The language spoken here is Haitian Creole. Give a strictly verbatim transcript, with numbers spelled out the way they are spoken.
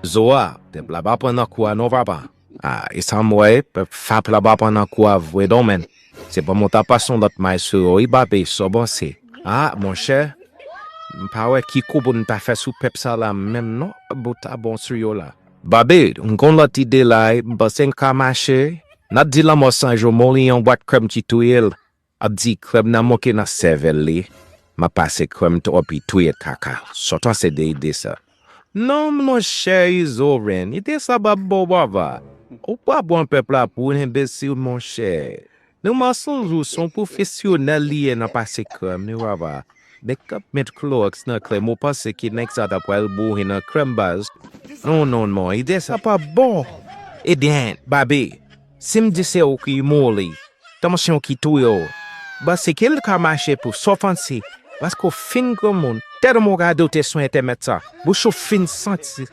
Zo a, pèp la pa pran nan kou a non, papa. Ah, e sa m wè, pèp fap la pa pran nan kou a vre non, men. Se pa mwen ta pase yon lòt may sou yo, wi, Babe, sa w panse? Ah, monchè, m pa wè ki kou pou n ta fè sou pèp sa la menm non, bout a bon sou yo la. Babe, m gon lòt ide la, wi, m panse n ka mache. N ap di lanmò san jou, moli yon bwat krèm ki touye l. Ap di krèm nan manke nan sèvèl li. M ap pase krèm twòp li touye kaka. Sa w panse de ide sa? Non, monchè Izo Ren, ide sa p ap bon, papa. Ou pa pran pèp la pou enbesil, monchè. Nèg sa yon jou, se yon pwofesyonèl li ye nan pase krèm, wi, papa. Nèg k ap met klowòks nan krèm, ou panse ke nèg sa ta pral boure nan krèm, baz? Non, non, non, ide sa p ap bon. Ebyen, Babe, si m di se ou ki moli, tansyon ki touye w, panse ke l ka mache pou sa w panse, paske w fin granmoun, tèlman w radote sou entènèt sa, bouch ou fin santi.